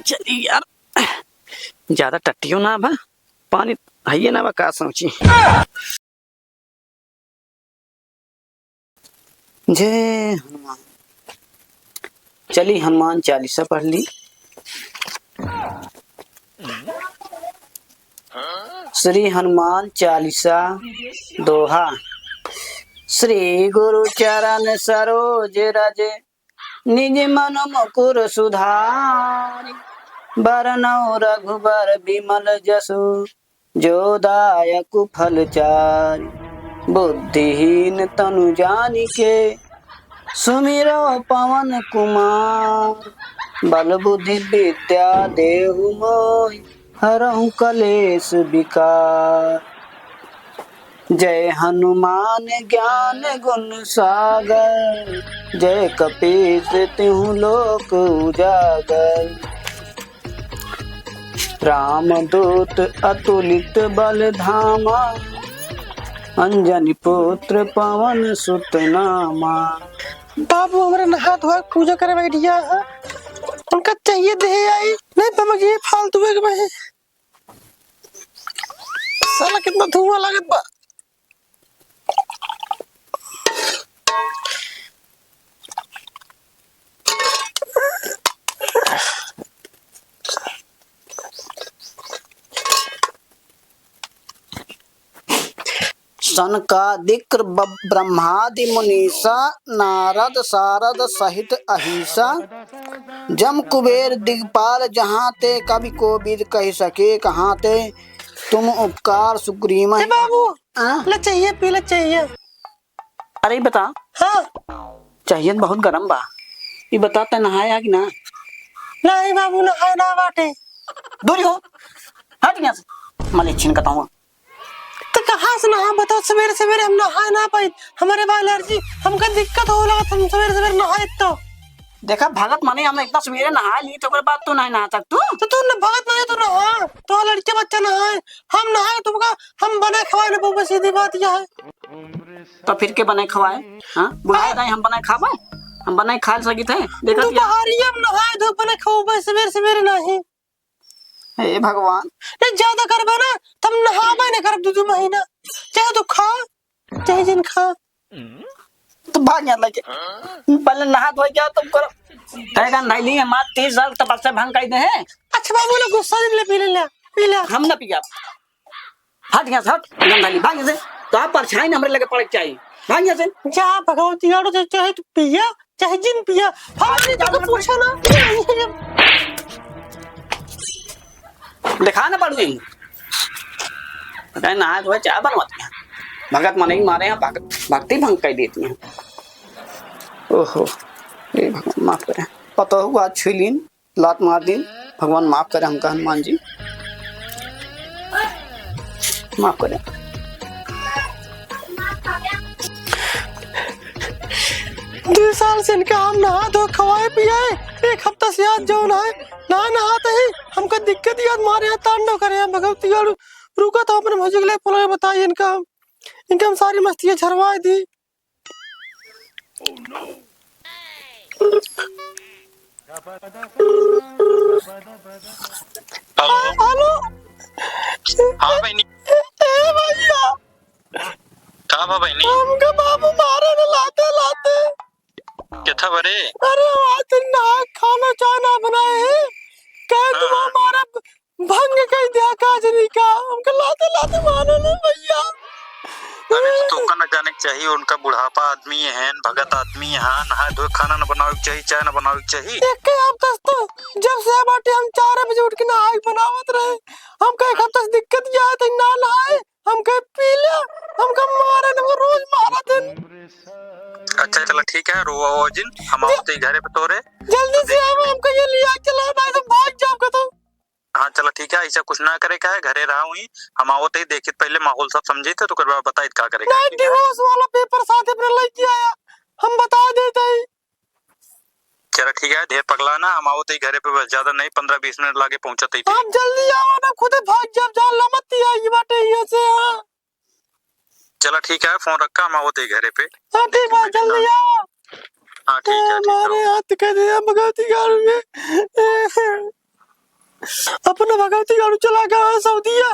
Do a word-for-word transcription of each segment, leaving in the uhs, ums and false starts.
चली यार, ज्यादा टट्टियो ना बा, पानी हइये ना बा, का सोची। जय हनुमान। चली हनुमान चालीसा पढ़ ली। श्री हनुमान चालीसा दोहा। श्री गुरु चरण सरोज रज निज मन मुकुर सुधारि। बरनउँ रघुबर बिमल जसु जो दायक फल चारि। बुद्धिहीन तनु जानिके सुमिरउँ पवन कुमार। बल बुद्धि विद्या देहु मोहि हरहु कलेस विकार। जय हनुमान ज्ञान गुण सागर, जय कपीस तिहु लोक उजागर। रामदूत अतुलित बल धामा, अंजनी पुत्र पवन सुत नामा। बाबू हमरे नहा धोआ के पूजा करे बैठिया है, उनका चाहिए देहे आई, नहीं समझिए फालतू एक बहे। साला कितना धुआं लागत बा। सनकादिक ब-, ब्रह्मादि मुनीसा, नारद सारद सहित अहिसा। जम कुबेर दिगपाल जहाँ ते, कवि कोविद कहि सके कहाँ ते। तुम उपकार सुग्रीव ए बाबू, हाँ? ले चाहिए, पी ले चाहिए। अरे बता। हाँ। चाहिए तो बहुत गरम बा। ई बता, तै नहाया कि ना? नहीं बाबू, नहाए ना बाटे। दूरी हो, हट यहाँ से। मलेच्छिन कतहुआ। तो कहाँ से नहा, बताओ, सवेरे सवेरे हम नहाए ना पाई, हमरे बा एलर्जी, हमका दिक्कत हो लगा, हम सवेरे सवेरे नहाए तो। देखा, भगत माने हम इतना सवेरे नहा ली, तो ओकरे बाद तू नहीं नहा सकतू। तो तू न भगत माने तू नहा, तो लड़के बच्चा नहाए, हम नहाए, तुमका हम बना खवाए ना पाउबे, सीधी बात यह है। तो फिर के बनाए खवाए? हाँ, बुलाए दाई, हम बनाए खाबे? हम बनाए खा सकित है? देखा तो दिया। बाहरी हम नहाए धो बनाए खाबे, सवेरे सवेरे नहीं। हे भगवान। नहीं, ज्यादा करबे ना, तब नहाबे ना करब दू, दू महीना। चाहे तू खा, चाहे जिन खा। तो भाग यहाँ लगे। पहले नहा धोए के आओ, तब करो। कहेगा, नहीं ली, हमार तीस साल तपस्या भंग कर दे हैं। अच्छा बाबू, ले गुस्सा जिन, ले पी ले, ले, पी ले। हम ना पिया। हट यहाँ से, हट, गंधाली, भाग यहाँ से। तो आप परछाई ना हमरे लगे पड़े के चाहिए। भाग यहाँ से। जा भगवती, आड़ो तो चाहे तू पिया, चाहे जिन पिया, फलानी तो कुछ पूछा ना। देखा ना पड़ू यहीं। पता है ना, आज वह चाय बनवाती हैं। भगत मने ही मारे हैं, भगत, भक्ति भंग कर देती हैं। ओहो, हे भगवान, माफ करें। पतोहू आज छुई लीन। लात मार दीन। भगवान माफ करे हमका, हनुमान जी माफ करे। दो साल से इनका हम नहा धो खवाए पियाए, एक हफ्ता से आज जौन है ना नहाते ही हमका दिक्कत याद मारे हैं, तांडव करे हैं। भगवती गढ़ रुका तो अपने भौजी के लिए पुलाए बताइए इनका हम, इनका हम सारी मस्तियाँ झरवाए दी। हेलो। हेलो। हाँ बहिनी। ए, ए भैया। का बा बहिनी? हमका बाबू मारे न लाते लाते। केथा बरे? अरे, आज दिन ना खाना चाय ना बनाए है। कहे हाँ। तू हमारा भंग कइ दिया काजनी का, हमका लाते लाते मारे ले भैया। अरे तो तोका न जाने के चाहिए, उनका बुढ़ापा आदमी हैं, भगत आदमी हैं, नहाए धोए खाना न बनावे के चाहिए, चाय न बनावे के चाहिए। एक के आप दस तो जब से बाटे हम चार बजे उठ के नहाए बनावत रहे, हमका एक हफ्ता से दिक्कत ये है तो ना नहाए, हमका पी ले, हमका मारे न, हमका रोज मारा दिन। अच्छा चला ठीक है, रोवा हो जिन, हम आवत ही घरे पे तोरे। जल्दी से आओ, हमका ये लिया चला, नहीं तो भाग जाओ का तो। हाँ, चला ठीक है, ऐसा कुछ ना करे का है, घरे रहा हुई, हम आवत ही देखित पहले माहौल सब समझित है, तो ओकर बाद बताइत का करे का है, नहीं, ठीक है? Divorce वाला paper साथ अपने लेके आया, हम बता देते ही। चला ठीक है, ढेर पगला ना, हम आवत ही घरे पे, बस ज्यादा नहीं, पन्द्रह बीस मिनट लागे पहुंचत ही। आप जल्दी आओ ना, खुदे भाग जाब, जान ला मत ही आई बाटे ये से, हाँ। चला ठीक है, फोन रखा, हम आवत ही घरे पे। हाँ, ठीक बा, जल्दी आओ। हाँ, ठीक है, ठीक है। हमारे हाथ का दिया भगवती गाड़ में। गलती गाड़ू चला गया है सऊदिया।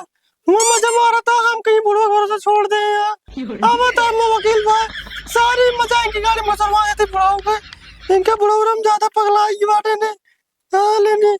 वो मजा मारा था, हम कहीं बुढ़वा भरोसा छोड़ दे यार। अब तो हम वकील भाई, सारी मजा इनकी गाड़ी में सरवा देते बुढ़ाऊ पे। इनके बुढ़ऊ हम ज्यादा पगला ही बाटे ने। हाँ, लेने।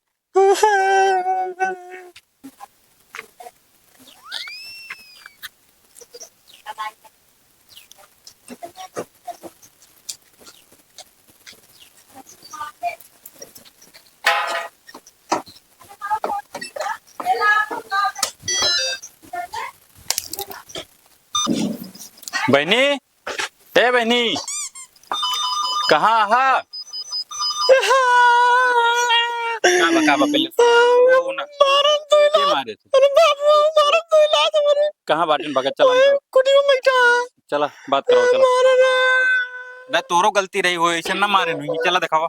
बहिनी, ए बहिनी, कहाँ हा? का बा, का बा, पहले वो ना। मारन तो के इलाज, मारे थे? अरे बाबू, मारन तो इलाज हमारे। कहाँ बाटिन भगत, चला तो। कुटियो में बैठा। चला, बात कराओ, चला। मारन। ना, तोरो गलती रही हो, ऐसे ना मारे नहीं, चला दिखावा।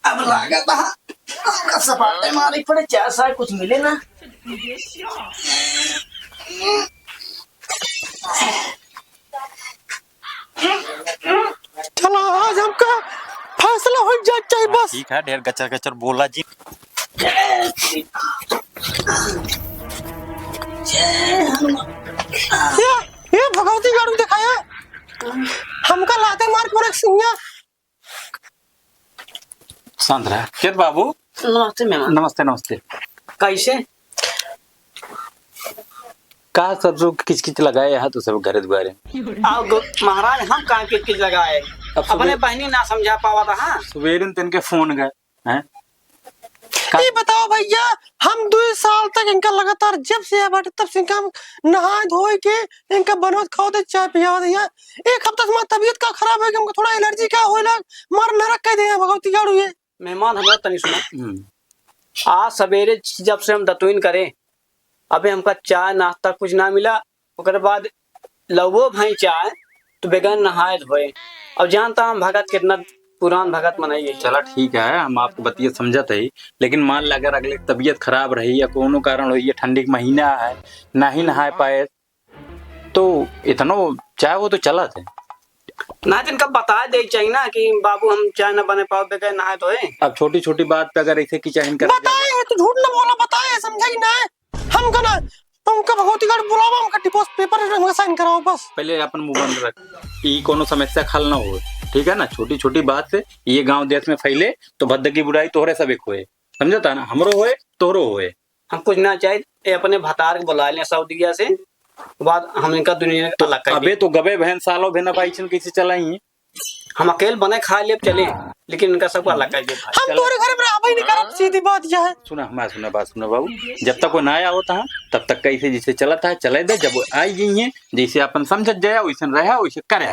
अब लागत बा, हमका सपाटे मारे पड़े, चार साल कुछ मिले ना। चला, आज हमका फैसला हो जाए चाहे बस। ठीक है, ढेर गचर गचर बोला जी। ये, ये भगवती गाड़ू दिखाया, हमका लाते मार पूरा सिंह। शांत रह। केत बाबू? नमस्ते मेहमान। नमस्ते, नमस्ते। कैसे? का सब जो किचकिच लगाए यहाँ तो सब घरे दुआरे? आओ गो-, महाराज, हम का किचकिच लगाए? अब सुबह अपने बहिनी ना समझा पावा था, हाँ? सुबेरे में तिनके फोन गए, हैं? का? ये बताओ भैया, हम दुई साल तक इनका लगातार जब से यहाँ बैठे तब से इनका हम नहाए धोए के, इनका बनवत खाओ दे, चाय पियाओ दे। एक हफ्ता से हमार तबीयत का खराब है कि हमको थोड़ा एलर्जी का होए लग, मार नरक कह दे भगवती गाड़ू ये। मेहमान, हमरा तनी सुना। हम्म। आज सवेरे जब से हम दतुइन करे, अबे हमका चाय नाश्ता कुछ ना मिला, ओकर बाद लउओ भाई चाय तो बेगैर नहाए धोए। अब जानता हम भगत कितना पुरान भगत मनई है। चला ठीक है, हम आपको बतिया समझत है, लेकिन मान ला अगर अगले की तबीयत खराब रही या कोनो कारण होई, ये ठंडी के महीना है, नाही नहाए पाए, तो इतनो चाहे वो तो चलत है। ना, तो इनका बता दे चाहिए ना कि बाबू हम चाय ना बने पाओ बेगैर नहाए धोए। अब छोटी छोटी बात पे अगर ऐसे किचकिच करे बताए है तो झूठ ना बोला, बताए है, समझा कि ना? हम का ना, उनका भगवती गाड़ू बुलावा, हमका डिवोर्स पेपर हमका साइन कराओ बस। पहले अपन मुंह बंद रख, ई कोनो समस्या का हल ना होए, ठीक है ना? छोटी छोटी बात से ये गांव देश में फैले तो भद्द की बुराई तोहरे सब एक होए, समझता ना? हमरो होए, तोहरो होए। हम कुछ ना चाहे, ए अपने भतार के बुलाए लें सऊदिया से, बाद हम इनका दुनिया के तो अलग कर अबे दें। तो गबे बहन सालो बहन अब आइसन कैसे चलाई? हम अकेल बने खा लेब चले, लेकिन इनका सबको अलग कर देब। हम चलो। तोरे घर में रहबे नहीं करब, सीधी बात यह है। सुना हमार, सुना बात, सुना बाबू, जब तक वो ना आवत है, तब तक कैसे जैसे चलत है, चले दे, जब वो आई गई हैं, जैसे अपन समझत जाया, वैसे रहा, वैसे करे।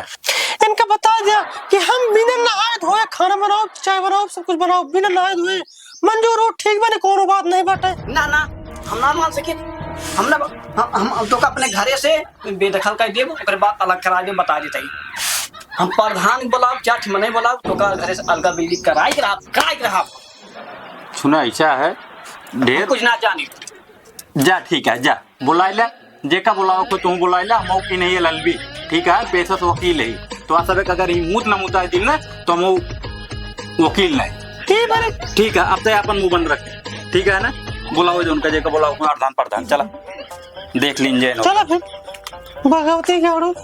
इनका बता दिया कि हम बिना नहाए धोए खाना बनाओ, चाय बनाओ, सब कुछ बनाओ, बिना नहाए धोए। मंजूर हो, ठीक बा, कोनो बात नहीं बाटे। ना, ना, हम ना मान सके। हम ना, हम, हम, हम तो का अपने घरे से बेदखल कर देब, ओकरे बाद अलग करा देब, बता देते ही। हम प्रधान बोलाओ, चाहे मने बोलाओ, तो का घरे से अलगा बिल्ली कराई के रहा, कराई के रहा। सुना, ऐसा है, हम ढेर कुछ ना जानी। जा, ठीक है, जा। बुलाइला, जेका बुलावा को तू बुलाइला, हम की नहीं है ललबी, ठीक है, पेशा से वकील है। तो आ सबे का अगर ई मूत न मुताई दिन ना, तो हम वकील नहीं। ठीक है। ठीक है, अब तो अपन मुंह बंद रख, ठीक है ना? बुलाओ जो उनका जेका बुलाओ, प्रधान, प्रधान, चला, देख लीन जे चला फिर, भगवती गाड़ू।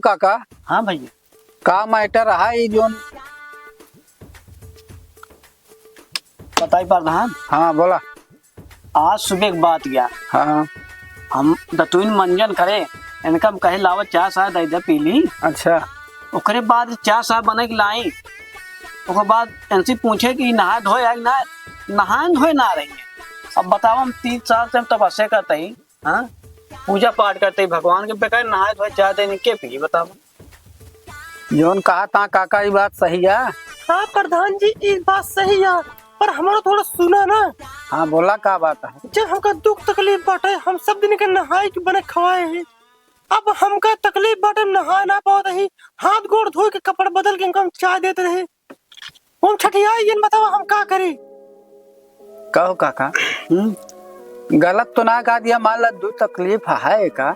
काका। हाँ भैया। का matter है ई जोन? बताई प्रधान। हाँ, बोला। आज सुबह एक बात गया। हाँ। हम दतुइन मंजन करे, इनका हम कहे, "लावा चाय साय दे दे, पी ली।" अच्छा। ओकरे बाद चाय साय बने के लाई, ओकर बाद इनसे पूछे कि नहाए धोए आई ना, नहाए धोए ना रही है। अब बताओ, हम तीन साल से हम तपस्या करते ही, हाँ, पूजा पाठ करते ही भगवान के, बेकार नहाए धोए चाय देने के पी, बताओ। जौन कहा था काका, ई बात सही है। हाँ प्रधान जी, ई बात सही है, पर हमारा थोड़ा सुना ना। हाँ, बोला, का बात है? जब हमका दुख तकलीफ बाटे, हम सब दिन के नहाए के बने खवाए हैं, अब हमका तकलीफ बाटे, हम नहाए ना पावत ही, हाथ गोड़ धोए के, कपड़ा बदल के हमका हम चाय देत रहे, हम छठियाई, ये बतावा हम का करी? कहो काका, हम्म? गलत तो ना कहा दिया, मान ला दो तकलीफ है का,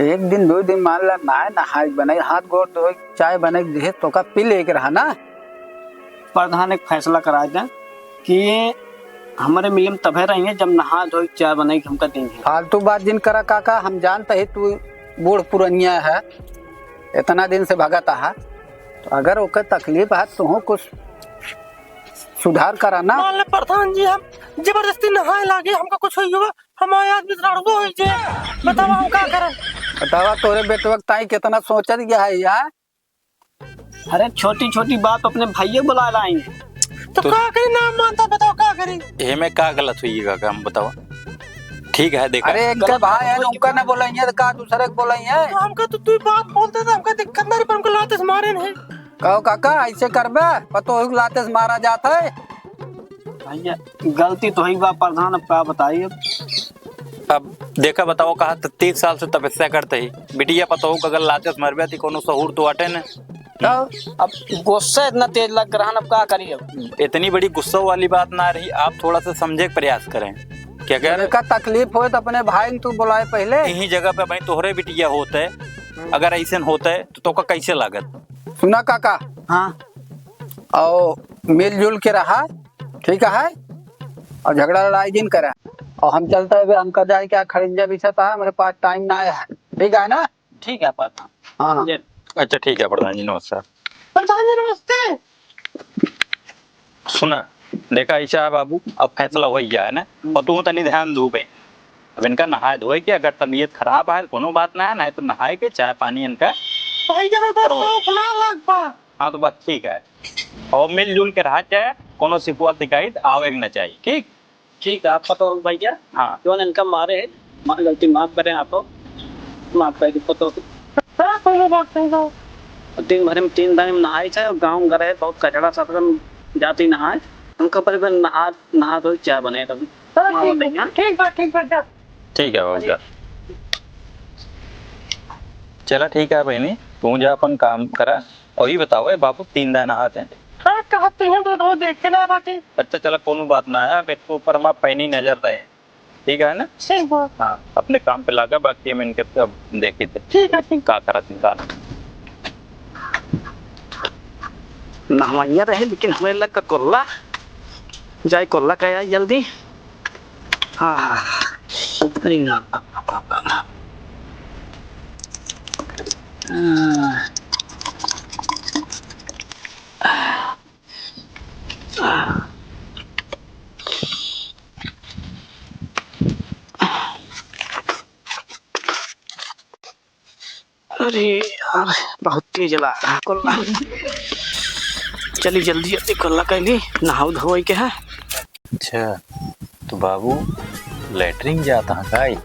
एक दिन दो दिन मान ला ना नहाए बने, हाथ गोड़ धोए, चाय बने दिहे तो का पी लेके रहा ना। प्रधान एक फैसला करा दे कि ये हमरे मिले में तभे रही है जब नहा धोए चाय बने के हमका देंगे। फालतू बात जिन करा काका, हम जानते ही तू बूढ़ पुरनिया है, इतना दिन से भगत आहा, तो अगर ओके तकलीफ है, तुहूँ कुछ सुधार करा ना। मान ले प्रधान जी, हम जबरदस्ती नहाए लागे, हमका कुछ होई हुआ, हमारे आदमी से लड़बो होई जे, बतावा हम का करब? बतावा तोरे बेटवा के ताई कितना सोचत गया है यार। अरे छोटी छोटी बात अपने भैया बुला लाएंगे। तो तो का करी, ना मानता, बताओ का करी? एमे का गलत हुई है काका, हम बतावा। ठीक है, देखा। अरे, एक गलत भाई है, बात उनका ना बोलाई है, तो का दूसरे को बोलाई है? तो हमका तो तू बात बोलते थे, हमका दिक्कत ना रही, पर हमको लाते से मारे नहीं। कहो काका, ऐसे करबे? पतोह को लाते से मारा जाता है। भैया, गलती तो ही बा प्रधान, अब का बताई अब? अब देखा, बताओ, कहा त-, तीस साल से तपस्या करते ही, बिटिया पतोह को अगर लाते से मरबे, तो कोनो सहूर तो अटे न। तो अब गुस्सा इतना तेज लग रहा न, अब का करी अब? इतनी बड़ी गुस्सा वाली बात ना रही, आप थोड़ा सा समझे के प्रयास करें कि अगर का तकलीफ होए तो अपने भाई ने तू बुलाए पहले। यही जगह पे भाई तोहरे बिटिया होते, हम्म। अगर ऐसे होते तो तोका कैसे लागत? सुना काका। हाँ। और मिलजुल के रहा, ठीक है, और झगड़ा लड़ाई जिन करा। और हम चलते हुए हमका जाए क्या खड़िंजा बिछा था, मेरे पास टाइम ना है, ठीक है ना? ठीक है प्रधान। हाँ। जी। अच्छा, ठीक है प्रधान जी, नमस्कार। प्रधान जी, नमस्ते। सुना, देखा, ऐसा है बाबू, अब फैसला हो ही गया है ना, हम्म। और तू तनी ध्यान दू बे। अब इनका नहाए धोए के, अगर तबीयत खराब है, कोनो बात ना है, नहीं तो नहाए के चाय पानी इनका भाई, जबरदस्त करो। भूख ना लग बा। हाँ, तो बस ठीक है, और मिलजुल के रहा, चाहे कोनो शिकवा शिकायत आवे के ना चाहिए, ठीक? ठीक है, आप पतोह भैया, हाँ। जौन इनका मारे है, मा-, गलती माफ करें आप, माफ कर दे पतोह। हाँ, कोनो बात नहीं बा। दिन भर में तीन टाइम नहाई चाहे, गाँव घर है, बहुत कचड़ा सब हम जाती नहाए, उनका पर भी नहा, नहा धो चाय बने तब। चलो, हाँ, ठीक बा, भैया। ठीक बा, ठीक बा, जा। ठीक है बाबू, जा। चला, ठीक है बहनी, तू जा अपन काम करा। और ये बताओ, ए बाबू, तीन दाना आते हैं। हाँ, कहते हैं तो रोज देखे ना बाकी। अच्छा, चला, कोनो बात ना है, अब इसके ऊपर हमारा पैनी नजर रहे, ठीक है ना? ठीक बा। हाँ, अपने काम पे लागा, बाकी हम इनके अब देखी थे। ठीक है, ठीक। का करत हैं, का ना। नहवैया रहे, लेकिन हमें लग का कोल्ला, जाए कोल्ला का यार जल्दी। हाँ, हाँ, हाँ। अरे ना। हाँ। अरे यार, बहुत तेज ला रहा कोल्ला। चली जल्दी जल्दी कोल्ला कैली, नहाऊ धोई के है। अच्छा, तो बाबू, लैट्रिन जात हैं का ई?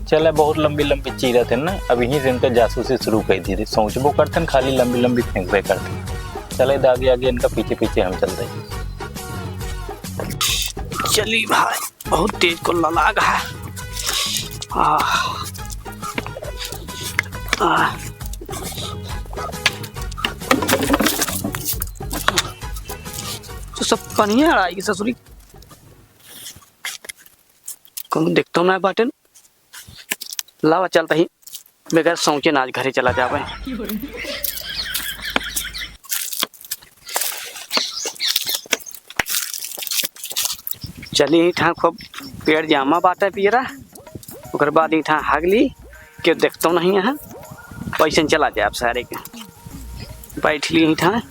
चले, बहुत लंबी लंबी चीरत है ना, अब यहीं से इनका जासूसी शुरू कर दी रही। सोचबो करते हैं, खाली लंबी लंबी फेंकबे करते हैं। चले, आगे आगे इनका पीछे पीछे हम चल रहे। चली भाई, बहुत तेज कोल्ला लाग है। आह। आह। तो सब पनिया अड़ाई ससुरी। कौनो देखतो ना बाटेन। लावा चलता ही, बगैर सोचे ना आज घरे चला जावे। चली, ई ठा खूब पेड़ जामा बाटे पियरा, ओकर बाद ई ठा हगली, केहू देखतो नहीं है। वैसे चला जाए आप सारे के। बैठ ली था।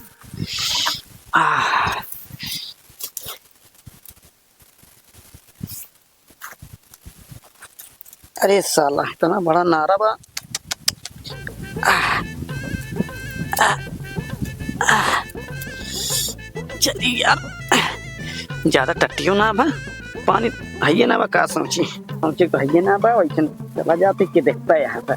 आ। अरे साला, इतना बड़ा नारा बा। आ, आ, आ। चली यार, ज्यादा टट्टियो ना बा, पानी हइये ना बा, का सोची, सोची तो हइये ना बा, वैसे चला जाते कि देखता है यहाँ पे।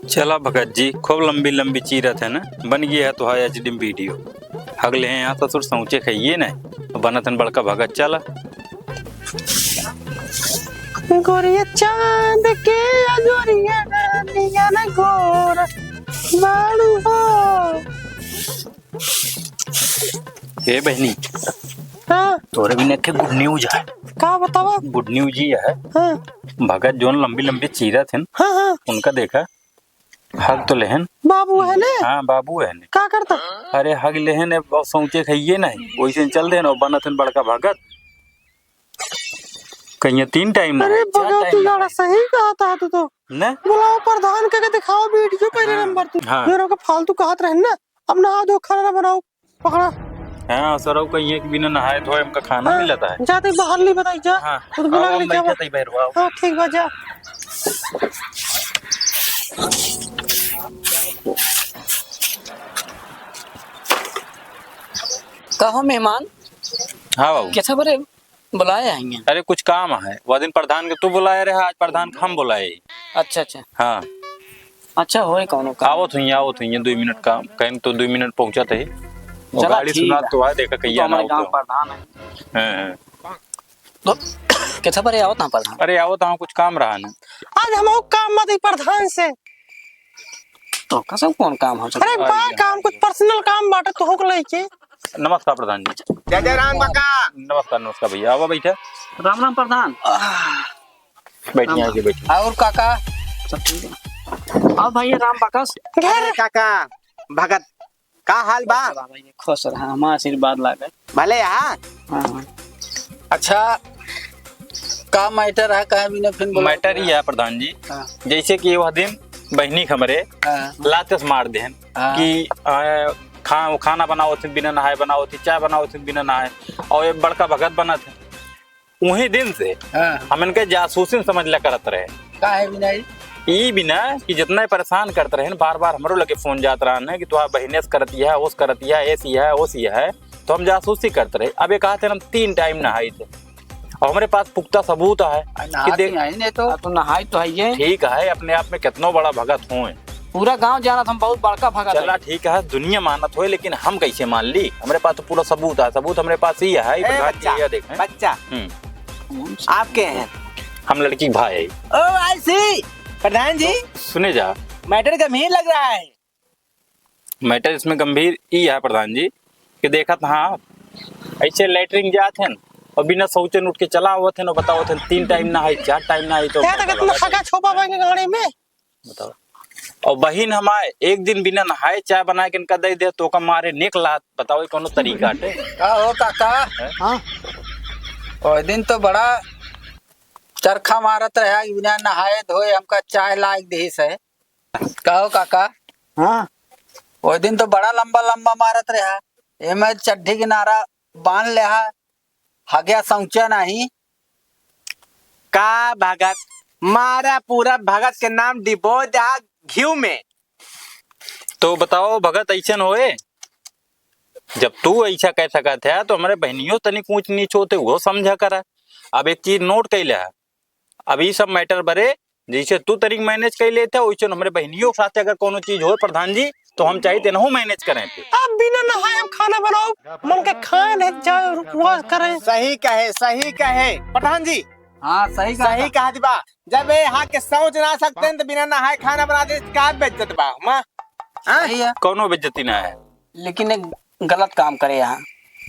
चला भगत जी, खूब लंबी लंबी चीरत है ना, बन गया है तोहार एच डी में वीडियो। हग ले हैं यहाँ ससुर सौंचे खाइए ना, बनत हन बड़का भगत। चला। गोरिया चांद के अजोरिया नियन गोर बाड़ू हो। ए बहनी, हाँ। तोरे बिना एक ठे गुड न्यूज है। का बतावा? गुड न्यूज ये है, हाँ। भगत जोन लंबी लंबी चीरत है ना, हाँ, हाँ। उनका देखा, हग तो लेहन। बाबू है ने? हाँ, बाबू है ने। का करता? अरे हग लेहन, अब सौंचे खाइए नहीं, वैसे चल देन और बनत हन बड़का भगत। कहीं तीन टाइम ना अरे है, चार बगा, टाइम तू ना यार है। सही कहा था तू तो। ने? बुलाओ प्रधान के, के दिखाओ वीडियो पहले हाँ, नंबर तू। हाँ। मेरे को फालतू कहत रहन ना, अब नहा दो, खाना बनाओ, पकड़ा। हाँ, सरऊ कहिए कि बिना नहाए धोए हमका खाना हाँ, मिलता है। जाते बाहर नहीं बताई जा। हाँ, खुद बुला आओ, ले हम जावा। बैठे थे भैरवा, आओ। हाँ, ठीक बा, जा। कहो मेहमान। हाँ बाबू। कैसा बरे? बुलाए आएंगे। अरे कुछ काम है, वह दिन प्रधान के तू बुलाए रहे, आज प्रधान के हम बुलाए। अच्छा, अच्छा। हाँ। अच्छा, होए कौनो काम। आवत हुई, आवत हुई, दुई मिनट काम, कहीं तो दुई मिनट पहुँचत है। वो चला, गाड़ी ठीक सुना है। तो है, देखा तू कहिया तो ना हमारे हो गाँव तो। प्रधान है। हाँ, हाँ। तो कैसा बरे आवत ना प्रधान? अरे आवत हाँ, कुछ काम रहा ना। आज हम काम मत ही प्रधान से। तो कसम कौन काम हो सकता? अरे बा काम, कुछ पर्सनल काम बाटे तो होक लेके। नमस्कार प्रधान जी। जय जय राम बका। नमस्कार, नमस्कार भैया, आवा बैठा। राम राम प्रधान। बैठिए, आके बैठिए। और काका? सब ठीक है। और भैया राम बकस। अरे काका, भगत, का हाल बा? खुश रहा भैया, खुश रहा, हमारा आशीर्वाद लागे। भले यहाँ। हाँ, हाँ। अच्छा, का मैटर है, काहे बिना फिर बोला? मैटर ही है प्रधान जी, हाँ। जैसे कि वह दिन बहिनी के हमरे हाँ। लाते से मार देहन हाँ। कि, आ, खा-, खाना बनाओ थे बिना नहाए, बनाओ थे चाय, बनाओ थे बिना नहाए, और ये बड़का भगत बना थे। वही दिन से हाँ। हम इनके जासूसिन समझ लिया करत रहे। काहे बिना ई? ई बिना कि जितना परेशान करत रहे, बार बार हमरो लगे फोन जात रहा न कि तुहार बहिने से करती है, ओस करती है, ऐसी है, ओसी है, तो हम जासूसी करत रहे। अब ये कहते हैं हम तीन टाइम नहाई थे, और हमरे पास पुख्ता सबूत है आ, कि नहाती देख, है नहीं तो। आ, तो नहाई तो है ये। ठीक है, अपने आप में कितनो बड़ा भगत होए। पूरा गांव जानत हम बहुत बड़का भगत चला है। ठीक है, दुनिया मानत होए, लेकिन हम कैसे मान ली? हमरे पास तो पूरा सबूत है, सबूत हमरे पास ही है, ए, प्रधान जी, बच्चा, ये देखें। बच्चा, हम्म। कौन सा? आप के हैं? हम लड़की के भाई है। ओ, I see। प्रधान जी, तो सुने जा। मैटर गंभीर लग रहा है। मैटर इसमें गंभीर ई है प्रधान जी कि देखत हाँ, ऐसे लेटरिन जात हैं और बिना शौचन उठ के चला आवत हैं और बतावत हैं तीन टाइम नहाई, चार टाइम नहाई, तो क्या तक इतना हगा छोपा बा इनके गाड़ी में? बताओ। और बहिन हमारे एक दिन बिना नहाए चाय बना के इनका दे दे तो का मारे नेक लात, बताओ ये कौनो तरीका है? का हो काका? हैं? हाँ। ओए दिन तो बड़ा चरखा मारत रहा कि बिना नहाए धोए हमका चाय लाग दिस है। का हो काका? हाँ। ओए दिन तो बड़ा लंबा लंबा मारत रहा, एमे चड्ढी किनारा बांध लेहा, हग्या सौंचा नाही। का भगत, मारा पूरा भगत के नाम डिबो जा घिउ में। तो बताओ भगत, ऐसन होए? जब तू ऐसा कह सकत है, तो हमरे बहनियों तनिक ऊंच नीच होते, वो समझा करा। अब एक चीज नोट कैले है, अब ई सब मैटर बरे, जैसे तू तनिक मैनेज कर लेते, वैसे हमरे बहनियों के साथ अगर कोनो चीज हो प्रधान जी, तो हम चाहित इनहू मैनेज करें थे। अब बिना नहाए हम खाना बनाओ, मन के खाए नहीं जाए, उपवास करें। सही कहे, सही कहे प्रधान जी। हाँ, सही कहा सही था। कहा जी बा। जब ये हाथ के सोच ना सकते हैं, तो बिना नहाए खाना बना दे, का बेइज्जत बा, माँ? हाँ? सही है। कौनो बेइज्जती ना है। लेकिन एक गलत काम करे यहाँ,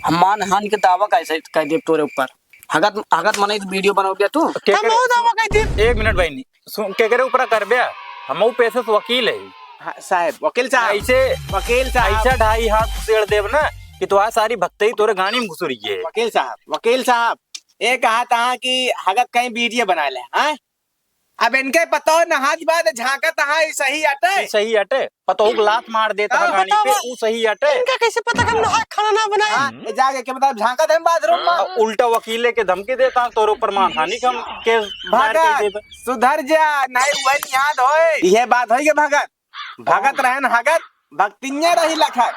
हम मानहानि के दावा कैसे कर देब तोरे ऊपर? हगत, हगत मनई तो वीडियो बनाओ गया तू। केकरे हम वो दावा कर देब। एक मिनट बहनी, सुन, केकरे ऊपर करबे? हम वो पेशे से वकील है। हाँ, साहब, वकील साहब। ऐसे, वकील साहब। ऐसा ढाई हाथ उसेड़ देब ना, कि तोहार सारी भक्तई तोरे गाड़ी में घुसुरी है। वकील साहब, वकील साहब, ये कहा था कि हगत कहीं वीडियो बना ले, हाँ? अब इनके पतो नहाज बाद झांकत हा, ई सही अटे? ई सही अटे? पतोहू के लात मार देता हाँ, गाड़ी पे, बतावा। ऊ सही अटे? इनका कैसे पता कि हम नहा खाना ना बनाए? हाँ, ये जाके के मतलब झांकत है बाथरूम में। और उल्टा वकीले के धमकी देता, तोरे ऊपर मानहानि का हम केस दायर कर भगत, देबे। सुधर जा, नहीं वही याद होए। ये बात होई के भगत, भगत रहन हगत, भक्तिन्या रही लखत।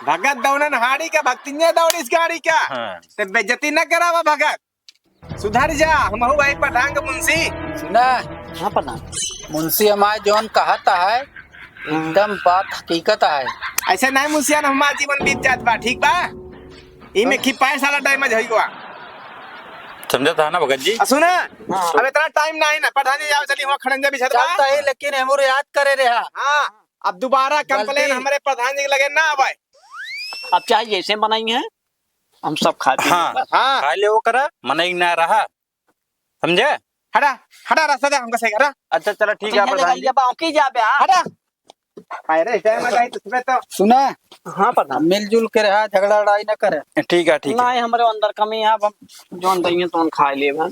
भगत दौड़न हाड़ी का, भक्तिन्या दौड़िस गाड़ी का। हाँ। ते बेइज्जती न करावा भगत। सुधर जा, हमहू भाई प्रधान के मुंशी। सुना? हाँ प्रधान। मुंशी हमारे जौन कहत है, एकदम बात हकीकत है। ऐसे नहीं मुंशियान, हमार जीवन बीत जात बा, ठीक बा? ई में की पैसा ला डैमेज होई गवा। समझत है ना भगत जी? आ, सुना? हाँ। अब इतना टाइम नहीं ना, प्रधान जी जाओ, चली हुआ खड़ंजा बिछत बा। चलता ही, लेकिन हमरो याद करे रहा। हाँ, अब दोबारा गलती। कंप्लेन हमारे प्रधान जी के लगे ना आवे। अब चाहे जैसे बनाई है, हम सब खा पी हाँ, लेबा। हाँ। खा ले ओकरा, मनई ना रहा, समझे? हटा, हटा, रास्ता दे हमका सही करा। अच्छा, चला, ठीक है, अच्छा, प्रधान जी। ये बाँकी जा बे, हाँ। हटा। अरे, टाइम आ जाए तो सुबह तो। सुना? हाँ, प्रधान। मिलजुल के रहा, झगड़ा लड़ाई ना करे। ठीक है, ठीक है। नहीं, हमरे अंदर कमी है, अब हम जौन दइए तौन खा लेबा।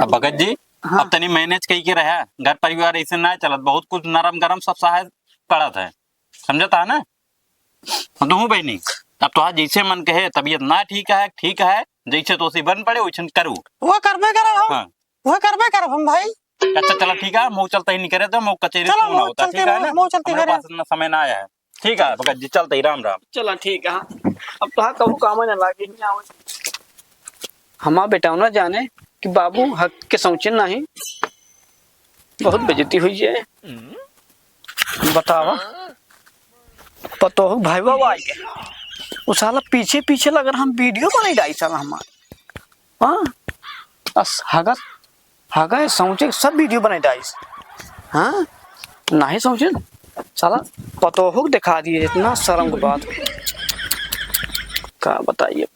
अब भगत जी, हाँ। अब तनी मैनेज कई के रहा, घर परिवार ऐसे ना चलत, बहुत कुछ नरम गरम सब सहे पड़त है, समझता है ना? हाँ, तो हूँ बहनी, अब तोहार जैसे मन कहे, तबीयत ना ठीक है, ठीक है, जैसे तोसे बन पड़े वैसन करू। वो करबे करब हम। हाँ। वो करबे करब हम भाई। अच्छा, चला ठीक है, मऊ चलते ही निकरे तो मऊ कचेरी चलो, से ना मऊ होता, चलते ठीक है रहो, ना? मऊ चलते हमरे करे। पास इतना समय ना आया है। ठीक है भगत जी, चलते ही, राम राम। चला ठीक है, अब तोहार कबू काम ना लागे, नहीं आवे। हमार बेटा ना जाने कि बाबू हक के सोचे नहीं, बहुत बेइज्जती हुई है। बतावा, पतोहू भाई बाबू आई गए, वो साला पीछे पीछे लग रहा, हम वीडियो बनाई डाई साला हमार। हाँ, अस हगत, हगा है सोचे सब वीडियो बनाई डाइस। हाँ, नहीं सोचे साला पतोहू के दिखा दिए, इतना शर्म की बात। का बताइए